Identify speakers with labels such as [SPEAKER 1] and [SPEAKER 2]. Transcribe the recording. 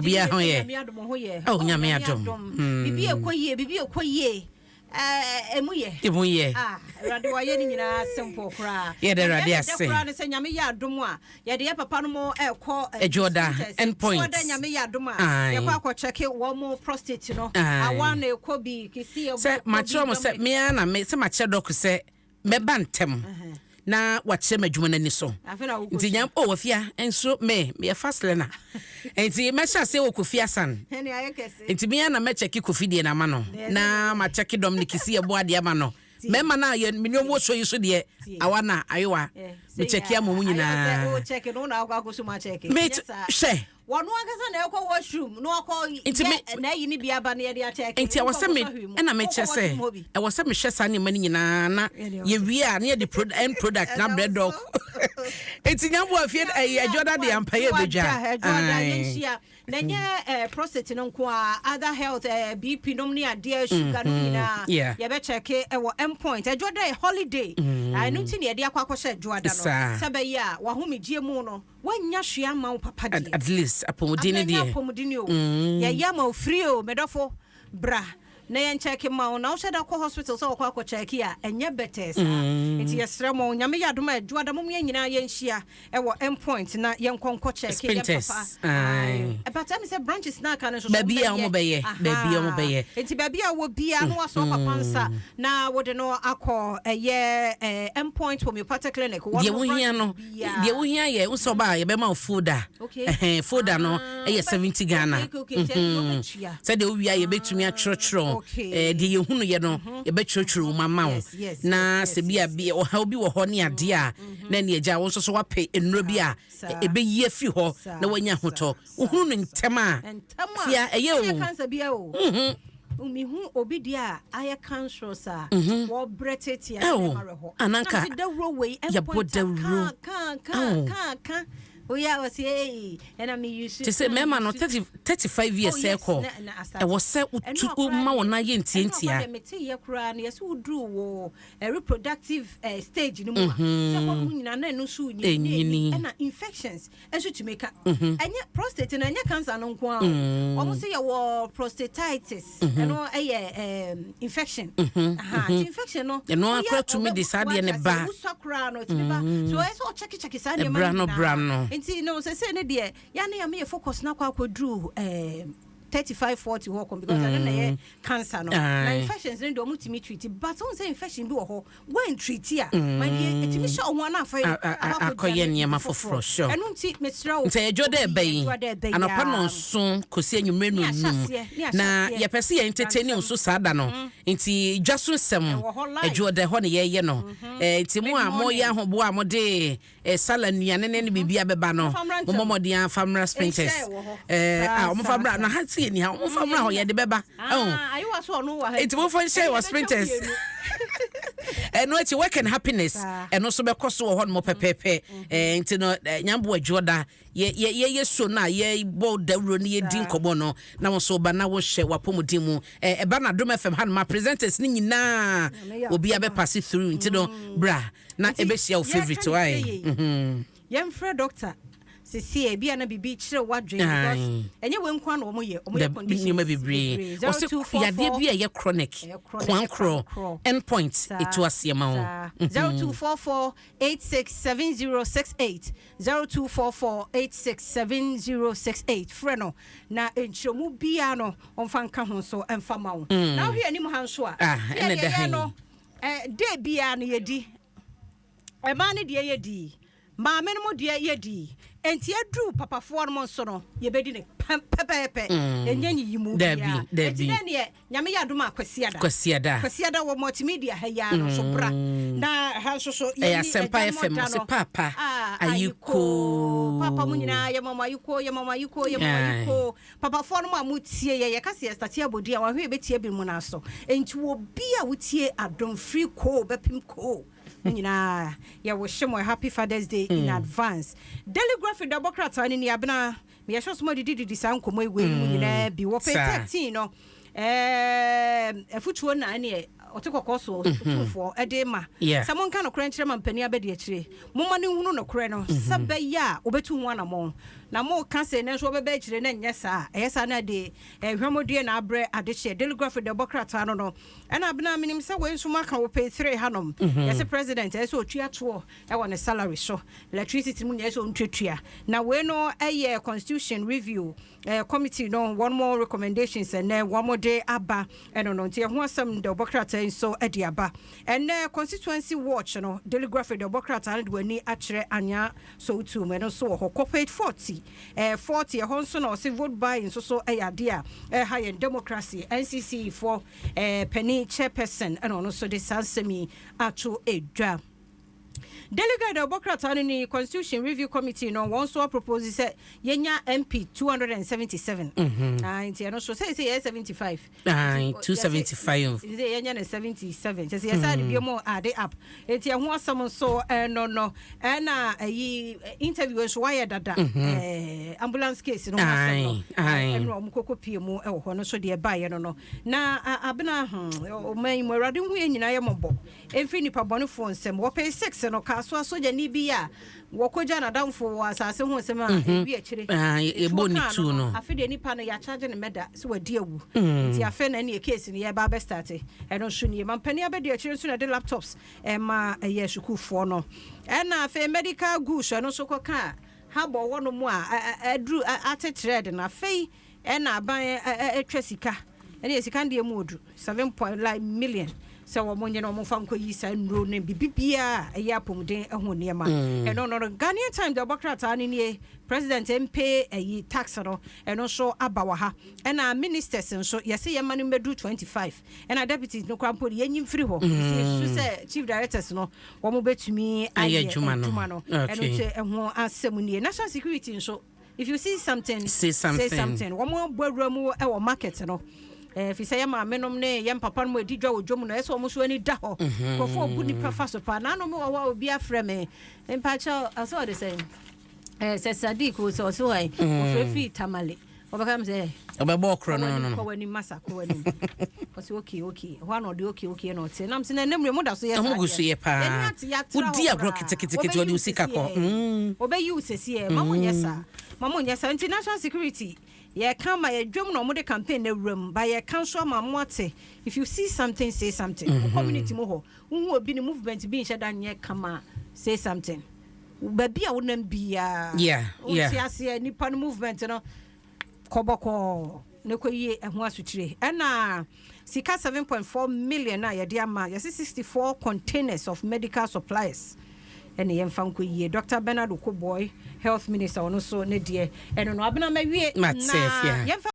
[SPEAKER 1] Obiara ho yɛ.
[SPEAKER 2] Nyame adom ho yɛ.
[SPEAKER 1] Oh, Nyame adom.
[SPEAKER 2] Bibi ekɔ yie, bibi ekɔ yie. Ɛɛ emu yɛ.
[SPEAKER 1] Emu yɛ.
[SPEAKER 2] Ah, Awurade wayɛ ne nyinaa simple koraa.
[SPEAKER 1] Yɛda Awurade
[SPEAKER 2] Na
[SPEAKER 1] ase.
[SPEAKER 2] deɛ koraa ne sɛ Nyame yɛ adom a yɛde yɛ papa no mo ɛkɔ
[SPEAKER 1] Adwoɔda, end point.
[SPEAKER 2] Adwoɔda Nyame yɛ adom a
[SPEAKER 1] Aye.
[SPEAKER 2] yɛkɔ akɔ check wɔn mo prostate no.
[SPEAKER 1] Aye.
[SPEAKER 2] Awa na ɛkɔ bi kisi ɛbɔ
[SPEAKER 1] Sɛ
[SPEAKER 2] kɔ bi,
[SPEAKER 1] makyerɛ mo sɛ
[SPEAKER 2] Dominic.
[SPEAKER 1] mea na me sɛ makyerɛ dɔk sɛ mɛba ntɛm na wakyerɛ me adwuma no ani so.
[SPEAKER 2] Afei na wokɔ
[SPEAKER 1] Nti nyam oh wafia nso me meyɛ fast learner. Nti mɛhyɛ aseɛ wɔ Kofi Asan.
[SPEAKER 2] Ɛne ayɛ kɛse.
[SPEAKER 1] Nti mea na mɛkyɛke Kofi deɛ no ama no na makyɛke Dominic si yɛbɔ adeɛ ama no. Mɛma no a yɛ me nneɛma wɔ so yi so deɛ awa na ayewa mekyɛke ama mu nyinaa.
[SPEAKER 2] Wo check no na akɔ akɔso ma check.
[SPEAKER 1] Me
[SPEAKER 2] Nyɛ saa.
[SPEAKER 1] hwɛ.
[SPEAKER 2] Wɔno ankasa na ɛkɔ washroom na wakɔ
[SPEAKER 1] Nti me-
[SPEAKER 2] yɛ na ayi ne bi aba na yɛde akyɛke.
[SPEAKER 1] Nti ɛwɔ sɛ me ɛna mekyerɛ sɛ ɛwɔ sɛ mehwɛ saa nneɛma no nyinaa na yɛwie a na yɛde end product na abrɛ dɔk. Nti nyambo afie ɛyɛ adwoda deɛ ampa yɛ bɛdwa.
[SPEAKER 2] Adwoda
[SPEAKER 1] Ae.
[SPEAKER 2] yɛnhyia na ɛnyɛ prostate no nko a, other health, BP nom ne adeɛ, sugar nom nyinaa yɛbɛkyɛke ɛwɔ Endpoint. Adwoda yɛ holiday. Ɛno nti ne yɛde akɔ akɔhyɛ adwoada no sɛ bɛyɛ a wahomegye mu no woanya hwee ama wo papa
[SPEAKER 1] At,
[SPEAKER 2] deɛ.
[SPEAKER 1] at least apɔmuden no
[SPEAKER 2] Abɛnya
[SPEAKER 1] deɛ.
[SPEAKER 2] apɔmuden o, yɛyɛ ama wo free o. Medɔfo, bra na yɛnkyɛke ma wo na wohyɛ da kɔ hospital sɛ wɔkɔ akɔkyɛke a, ɛnyɛ bɛtɛɛ saa. Nti yɛsrɛ mo, Nyame yɛ adom a, adwoada mom yɛn nyinaa yɛnhyia ɛwɔ Endpoint na yɛnkɔ nkɔ kyɛke yɛn
[SPEAKER 1] Spintex,
[SPEAKER 2] papa.
[SPEAKER 1] Aye.
[SPEAKER 2] But ɛmi sɛ branches na aka no nso so
[SPEAKER 1] Baabi a
[SPEAKER 2] wɔn
[SPEAKER 1] wɔn bɛyɛ, baabi a wɔn bɛyɛ.
[SPEAKER 2] Nti baabi a wɔ bia no wasɔ papa nsa na wode no akɔ ɛyɛ Endpoint Homeopathic Clinic. Wɔn
[SPEAKER 1] Deɛ
[SPEAKER 2] mo
[SPEAKER 1] wohia no
[SPEAKER 2] branches biara.
[SPEAKER 1] Deɛ wohia yɛ wosɛ ɔba a yɛbɛma wo folder. Ɛhɛn, folder no ɛyɛ 70 Ghana.
[SPEAKER 2] Okay, nti ɛno wobɛtua.
[SPEAKER 1] Sɛdeɛ wowie a yɛbɛtumi atwerɛtwerɛ deɛ yɛhunu yɛ no, yɛbɛtwerɛtwerɛ wo ma ma wo na sɛ bi a bi ɔhaw bi wɔ hɔ ne adeɛ a na ne agya wo nso so woapɛ nnuro bi a ɛbɛyi afiri hɔ na woanya ahotɔ. Wohunu no ntɛm a
[SPEAKER 2] Ntɛm a
[SPEAKER 1] fia ɛyɛ
[SPEAKER 2] ɛnyɛ
[SPEAKER 1] o.
[SPEAKER 2] Cancer bia o. Mihu obi deɛ a ayɛ cancerous a wɔbrɛ tete a
[SPEAKER 1] Ɛwo,
[SPEAKER 2] ɛma hɔ
[SPEAKER 1] ananka
[SPEAKER 2] na mese dawuro wei
[SPEAKER 1] yɛbɔ
[SPEAKER 2] Endpoint a
[SPEAKER 1] dawuro.
[SPEAKER 2] Ka ka
[SPEAKER 1] Ɛwo.
[SPEAKER 2] ka ka oyɛ a wɔsɛ ei ɛna me use
[SPEAKER 1] Te sɛ mmarima no 30 35 years
[SPEAKER 2] Oh, yes,
[SPEAKER 1] ɛkɔ
[SPEAKER 2] na asate.
[SPEAKER 1] ɛwɔ sɛ wotu woma wɔn nan yɛ ntiantia.
[SPEAKER 2] Ɛno mete yɛ koraa no, yɛsɛ woduru wɔ reproductive stage no mu a sɛ hɔ nom nyinaa na ɛno nso nyini na
[SPEAKER 1] Ɛnyini.
[SPEAKER 2] ɛni, ɛna infections nso tumi ka. Ɛnyɛ prostate no, ɛnyɛ cancer no nko a o. Wɔn nso yɛwɔ prostatitis, ɛno ɛyɛ infection. Aha, nti infection no
[SPEAKER 1] Ɛno
[SPEAKER 2] woyɛ
[SPEAKER 1] akora tumi de saa adeɛ no ba.
[SPEAKER 2] Wosua koraa no ɛtumi ba so, ɛyɛ sɛ ɔkyɛkekyɛke saa nneɛma
[SPEAKER 1] Ɛbra no,
[SPEAKER 2] nyinaa.
[SPEAKER 1] bra no.
[SPEAKER 2] Nti no sɛ ne deɛ yɛne yɛma yɛ focus no akɔ akɔduru 35 40 hɔ kɔm because ɛno na ɛyɛ cancer no na infections no deɛ ɔmo tumi treat, but wɔn sɛ infection bi wɔ hɔ wɔn treat a ma deɛ ɛtumi hyɛ ɔho ana afɔ
[SPEAKER 1] A- akɔyɛ nneɛma foforɔ, sure.
[SPEAKER 2] Ɛno nti mesrɛ wo,
[SPEAKER 1] Nti ɛyɛ dwo dɛ ɛbɛ yi
[SPEAKER 2] ɛdwo dɛ ɛbɛ yi
[SPEAKER 1] anɔpa
[SPEAKER 2] aa.
[SPEAKER 1] 7 kɔsi anwummerɛ
[SPEAKER 2] Ne ahyɛ
[SPEAKER 1] 5.
[SPEAKER 2] aseɛ, ne ahyɛ
[SPEAKER 1] Na
[SPEAKER 2] aseɛ.
[SPEAKER 1] yɛpɛ sɛ yɛn entertain nso saa da no, nti dwa so nsɛm
[SPEAKER 2] Ɛwɔ hɔ live.
[SPEAKER 1] ɛdwo dɛ hɔ ne yɛyɛ no. Nti mo a
[SPEAKER 2] Mid-morning.
[SPEAKER 1] moyɛ ahoboa a mode sala nnuane ne biribi abɛba no,
[SPEAKER 2] Momfa mmra ntɛm.
[SPEAKER 1] mommɔ mmɔden afa mmra Spintex.
[SPEAKER 2] Ɛnhyɛ wɔ hɔ.
[SPEAKER 1] A ɔmfa mmra na ha si yɛ ni ha, ɔmfa mmra hɔ, yɛde bɛba. Ɛho.
[SPEAKER 2] Ah, ayewa so ɔno wɔ ha.
[SPEAKER 1] Nti momfa nhyɛ wɔ
[SPEAKER 2] Ɛne yɛbɛkyɛ
[SPEAKER 1] Spintex.
[SPEAKER 2] mmienu.
[SPEAKER 1] Ɛno akyi, work and happiness ɛno nso bɛkɔ so wɔ hɔ nom pɛpɛɛpɛ. Nti no nyambo adwoɔda yɛyɛ so no a yɛbɔ dawuro no, yɛdi nkɔmmɔ no na wo nso ba na wohyɛ wapɔmuden mu. Ɛba na Adom FM hanom a presenters no nyinaa
[SPEAKER 2] Nyame yɛ
[SPEAKER 1] obi
[SPEAKER 2] adom a.
[SPEAKER 1] abɛpass through, nti no bra na
[SPEAKER 2] Nti,
[SPEAKER 1] ɛbɛhyia wo
[SPEAKER 2] yɛka
[SPEAKER 1] favorite
[SPEAKER 2] ne
[SPEAKER 1] wae.
[SPEAKER 2] sɛ yei. Yɛmfrɛ doctor sisi ebi a na biribi kyerɛ w'adwene because ɛnyɛ wei nko a na wɔn yɛ, wɔn yɛ conditions
[SPEAKER 1] nneɛma bebree. Ɔsɛ yadeɛ bi a ɛyɛ chronic,
[SPEAKER 2] Ɛyɛ chronic,
[SPEAKER 1] kwankorɔ,
[SPEAKER 2] kwankorɔ.
[SPEAKER 1] Endpoint ɛtu aseɛ ma wo.
[SPEAKER 2] 0244867068, 0244867068. Frɛ no na nkyerɛmu biara no ɔmfa nka ho nso ɛmfa ma wo. Na wohwɛ anim ha nso a
[SPEAKER 1] Ah,
[SPEAKER 2] yɛ
[SPEAKER 1] ɛna
[SPEAKER 2] deɛ
[SPEAKER 1] ɛda ha
[SPEAKER 2] yɛ
[SPEAKER 1] yi.
[SPEAKER 2] no day biara no yɛdi ɛmaa no deɛ, yɛdi maame no mu deɛ yɛdi, enti aduru papafoɔ no mo nso no yɛbɛdi ne pɛpɛɛpɛ, ɛnyɛ nyiyimu
[SPEAKER 1] Dabi,
[SPEAKER 2] biara.
[SPEAKER 1] dabi.
[SPEAKER 2] Enti dɛ neɛ Nyame yɛ adom a, Kwasiada,
[SPEAKER 1] Kwasiada.
[SPEAKER 2] Kwasiada wɔ multimedia ha yi ara no so, bra na ha nso so
[SPEAKER 1] Ɛyɛ
[SPEAKER 2] yɛni
[SPEAKER 1] Asɛmpa
[SPEAKER 2] Agya
[SPEAKER 1] FM,
[SPEAKER 2] Mmɔda
[SPEAKER 1] ɔse
[SPEAKER 2] no.
[SPEAKER 1] Paapa,
[SPEAKER 2] Ah,
[SPEAKER 1] ayiko.
[SPEAKER 2] Papa mu nyinaa yɛ mama ayiko, yɛ mama ayiko, yɛ mama ayiko. Papafoɔ no mu a motie yɛ, yɛka sɛ yɛstate abɔdi a wahwɛ yɛbɛtie bi mu no so, enti obi a wotie Adom firi koo bɛpem koo mo nyinaa yɛwɔ hyɛ mo a happy Father's Day in advance. Daily Graphic da bɔ krataa no ni abena meyɛhyɛ so ma didididi saa nkɔmmɔ yi wei mu nyinaa bi wɔ page 13 no. Afutuo na ɛneɛ ɔte kɔkɔɔ so ɔtumfoɔ ɛde ma sɛ monka nokorɛ nkyerɛ ma mpani abɛdi akyire, momma no nhunu nokorɛ no sɛ bɛyɛ a wɔbɛtu ho anammɔn. Na moka sɛ ne nso wɔbɛbɛ akyire na nyɛ saa. Ɛyɛ saa na de hwɛmɔdue na abrɛ adehyeɛ. Daily Graphic de ɛbɔ krataa no. Ɛna abena menim sɛ wei nso maka wɔ page 3 hanom. Yɛsɛ president ɛyɛ sɛ ɔtua toɔ ɛwɔ ne salary so, electricity mu nyɛ sɛ ɔntuatua. Na wei no ɛyɛ Constitution Review Committee no wɔn mo recommendations ɛnɛ wɔn mo de aba ɛno no. Nti ɛho asɛm de ɔbɔ krataa yi nso de aba ɛnɛ. Constituency Watch no, Daily Graphic de ɔbɔ krataa no de w'ani akyerɛ Anyaa Sowutuom, ɛno nso wɔ hɔ. Kɔ page 40, 40 ɛhɔ nso na ɔse vote buying nso so ɛyɛ adeɛ a ɛha yɛn democracy. NCC foɔ panin chairperson ɛna ɔno nso de saa nsɛm yi ato edwa. Delegate ɔbɔ krataa no ni. Constitution Review Committee no, wɔn nso propose sɛ yɛnya MP 277. Ah, nti ɛno so sɛ yɛ 75.
[SPEAKER 1] Aye, 275.
[SPEAKER 2] Nti yɛnya no 77 kyɛ sɛ yɛsa de bio mu ade up. Nti ɛho asɛm nso ɛno no ɛna ɛyi interview nso wayɛ dada, ambulance case no ho asɛm no.
[SPEAKER 1] Aye.
[SPEAKER 2] Ɛno ɔmo kɔkɔ pie mu ɛwɔ hɔ no so deɛ ɛbaeɛ no na abena ɔman yi mu, Awurade hu yɛ nyinaa yɛ mmɔbɔ ɛmfiri nipa bɔnefoɔ nsɛm. Wɔpɛ six no kaaso asogyani bi a wɔkɔgya n'adamfo wɔ asase ho nsɛm a ɛwi akyire.
[SPEAKER 1] Aye, ɛbɔ ne
[SPEAKER 2] Etuo kaa
[SPEAKER 1] tu no.
[SPEAKER 2] Afei deɛ nipa no yɛakyagye ne mɛda sɛ wadi awu, nti afei na ɛne case no yɛba abɛstart. Ɛno nso nie mampani abɛdi akyire nso na ɛde laptops ɛma ɛyɛ sukuufoɔ no. Ɛna afei medical goods, ɛno nso kɔka a habɔ hɔ no mu a aduru atetrɛ de no. Afei ɛna aban atwa sika, ɛne yɛ sika no deɛ mu odu seven point like million sɛ wɔn nyɛ na wɔn fa nkɔ yi saa nnuro ne bibi biara a ɛyɛ apɔmuden ho nneɛma. Ɛno no, Ghanaian Times deɛ ɔbɔ krataa no nie. President mpe ɛyi tax no, ɛno nso aba wɔ ha. Ɛna ministers nso yɛsɛ yɛma no mbɛduru 25, ɛna deputies no koraa mpo de yɛnyi mfiri hɔ. Yɛsusu sɛ chief directors no wɔn bɛtumi
[SPEAKER 1] ayɛ adwuma no.
[SPEAKER 2] Adwuma no. Ɛno nso ɛho asɛm nie. National security nso, if you see something,
[SPEAKER 1] say something.
[SPEAKER 2] Say something. Wɔn abɔ awura mu ɛwɔ market no fi sɛ yɛ maame nom ne yɛ papa nom adi dwa wɔ dwom no, ɛsɛ wɔn nso ani da hɔ. Nkurɔfoɔ obu nipa fa so paa. Nanom wɔ hɔ a obi afrɛ me mpakyɛw ɔsɛ ɔde sɛ sɛ Sadiq o, sɛ ɔsɛ hɔ ɔfrɛ firi Tamale, ɔbɛka m sɛ
[SPEAKER 1] ɔbɛbɔ ɔkorɔ no.
[SPEAKER 2] Kɔ w'anim masa, kɔ w'anim. Ɔsɛ okay, ɛhɔ ana ɔde okay na ɔte nam sɛ na ɛnam mu da so yɛ
[SPEAKER 1] Ɛho
[SPEAKER 2] saa
[SPEAKER 1] gu so
[SPEAKER 2] deɛ.
[SPEAKER 1] Yɛ paa.
[SPEAKER 2] Yɛne ate yɛatra
[SPEAKER 1] Wodi
[SPEAKER 2] hɔ
[SPEAKER 1] agorɔ
[SPEAKER 2] koraa.
[SPEAKER 1] ketekete,
[SPEAKER 2] Ɔbɛyi
[SPEAKER 1] ɔde wo
[SPEAKER 2] wo
[SPEAKER 1] sika kɔ.
[SPEAKER 2] sɛsiɛ. Ɔbɛyi wo sɛsiɛ. Ma mo nyɛ saa, ma mo nyɛ saa. Nti national security yɛka ma yɛdwam na ɔmode campaign no awura mu ba, yɛka nso ama mo ate, if you see something, say something. Wo community mu hɔ, wohu obi ne movement bi nhyɛ da nyɛ kama a, say something. Baabi a wonam biaa wote aseɛ, nipa no movement no kɔbɔkɔɔ ne kɔyie ɛho asotire. Ɛna sika 7.4 million a yɛde ama, yɛse 64 containers of medical supplies ɛne yɛmfa nkɔ yie. Dr Bernard Okoe Boye, health minister, ɔno so ne deɛ ɛno no. Abena mawie.
[SPEAKER 1] Mate,
[SPEAKER 2] na
[SPEAKER 1] Afia.
[SPEAKER 2] yɛmfa